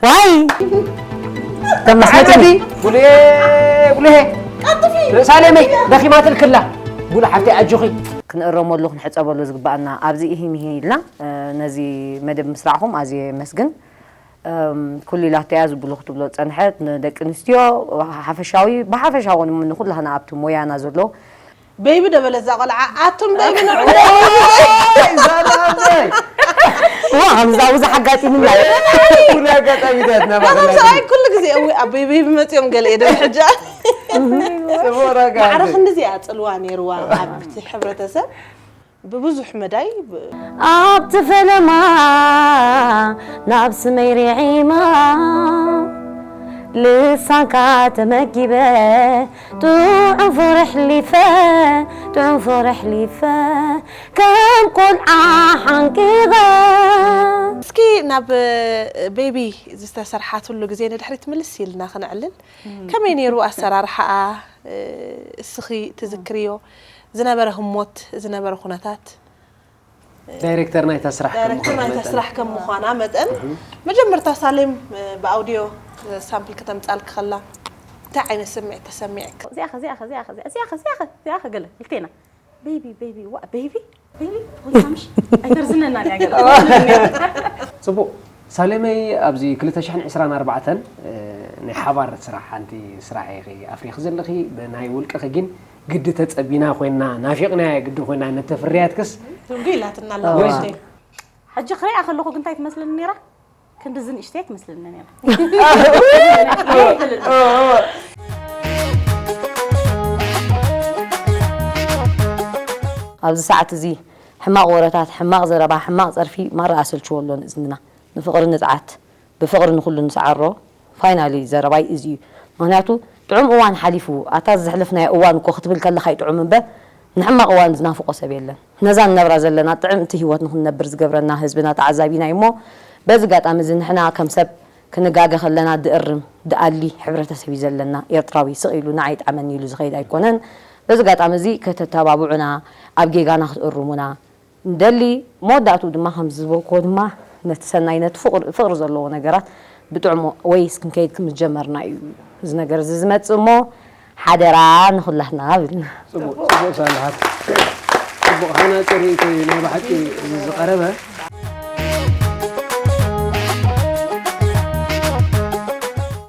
ዋይ ከም መስመጥኒ ጉልሄ ጉልሄ ሳሌመይ ደኺማትልክላ ጉል ሓፍተይ ኣጆኺ። ክንእረመሉ ክንሕፀበሉ ዝግባኣና ኣብዚ ኢሂም ኢሂ ኢልና ነዚ መደብ ምስራዕኹም ኣዝየ የመስግን። ኩሊላተያ ዝብሉ ክትብሎ ዝፀንሐት ንደቂ ኣንስትዮ ሓፈሻዊ ብሓፈሻ እውን ንኩላህና ኣብቲ ሞያና ዘሎ ቤቢ ደበለ እዛ ቆልዓ ኣቱም ቤቢ ንዑ ዋ ከምዛ ብዙሕ ኣጋጢምና እዩ። ኩሉ ኣጋጣሚታት ናባኸላ ሰብኣይ ኩሉ ግዜ እዊ ኣብ ቤቢ መፅኦም ገለ እየ ደብ ሕጃ ጽቡቕ ረጋ ማዕረ ክንዲዚኣ ፅልዋ ነይርዋ ኣብቲ ሕብረተሰብ ብብዙሕ መዳይ ብ- ኣብቲ ፈለማ ናብ ስመይ ርዒማ ልሳንካ ተመጊበ ጥዑም ፍቕሪ ኣሕሊፈ ጥዑም ፍቕሪ ኣሕሊፈ ከም ቆልዓ ሓንቂቐ እስኪ ናብ ቤቢ ዝተሰርሓትሉ ግዜ ንድሕሪት ምልስ ኢልና ክነዕልል ከመይ ነይሩ ኣሰራርሓኣ እስኺ ትዝክርዮ ዝነበረ ህሞት ዝነበረ ኩነታት ዳይሬክተር ናይታ ስራሕ ከም ዳይሬክተር ምዃኑ ናይታ መጠን። ስራሕ ከም ምዃና መጠን መጀመርታ ሳሌም ብኣውዲዮ ሳምፕል ክተምፃልክ ከላ እንታይ ዓይነት ስምዒት ተሰሚዕክ እዚኣ ከ እዚኣ ከ እዚኣ ከ እዚኣ ከ እዚኣ ከ እዚኣ ከ እዚኣ ከ ገለ ክልቴና ቤቢ ቤቢ ዋ ቤቢ ቤቢ ወይ ሳምሽ ኣይተርዝነና እያ ገለ ጽቡቕ ሳሌመይ ኣብዚ ክልተ ሽሕን ዕስራን ኣርባዕተን ናይ ሓባር ስራሕ ሓንቲ ስራሕ ኢኺ ኣፍሪኺ ዘለኺ ብናይ ውልቅኺ ግን ግዲ ተጸቢና ኮይና ናፊቕናያ ግዲ ኮይና ነተፍርያትክስ ትጉ ኢላትና ኣላ ወይስ ሕጂ ክሪኣ ከለኹ ግን እንታይ ትመስለኒ ነይራ ክንድዚ ንእሽተይ ትመስለኒ ነይራ ኣብዚ ሰዓት እዚ ሕማቕ ወረታት ሕማቕ ዘረባ ሕማቕ ጸርፊ ማራ ኣሰልችዎ ኣሎ ንእዝንና ንፍቕሪ ንጽዓት ብፍቕሪ ንኹሉ ንስዓሮ finally ዘረባይ እዚ እዩ ምኽንያቱ ጥዑም እዋን ሓሊፉ ኣታ ዘሕለፍናዮ እዋን እኮ ክትብል ከለኻ ይጥዑም እምበር ንሕማቕ እዋን ዝናፍቖ ሰብ የለን ነዛ ንነብራ ዘለና ጥዕምቲ ህይወት ንኽንነብር ዝገብረና ህዝብና ተዓዛቢና እዩ እሞ በዚ ጋጣሚ እዚ ንሕና ከም ሰብ ክንጋገ ከለና ድእርም ድኣሊ ሕብረተሰብ እዩ ዘለና ኤርትራዊ ስቕ ኢሉ ንዓይ ይጥዓመኒ ኢሉ ዝኸይድ ኣይኮነን በዚ ጋጣሚ እዚ ከተተባብዑና ኣብ ጌጋና ክትእርሙና ንደሊ መወዳእትኡ ድማ ከም ዝበልክዎ ድማ ነቲ ሰናይ ነቲ ፍቕሪ ፍቕሪ ዘለዎ ነገራት ብጥዕሙ ወይስ ክንከይድ ምስ ጀመርና እዩ እዚ ነገር እዚ ዝመፅእ እሞ ሓደራ ንኹላትና ብልና ጽቡቕ ጽቡቕ ሳልሓት ጽቡቕ ሃናጺ ርእይቶ እዩ ናይ ብሓቂ እዚ ዝቐረበ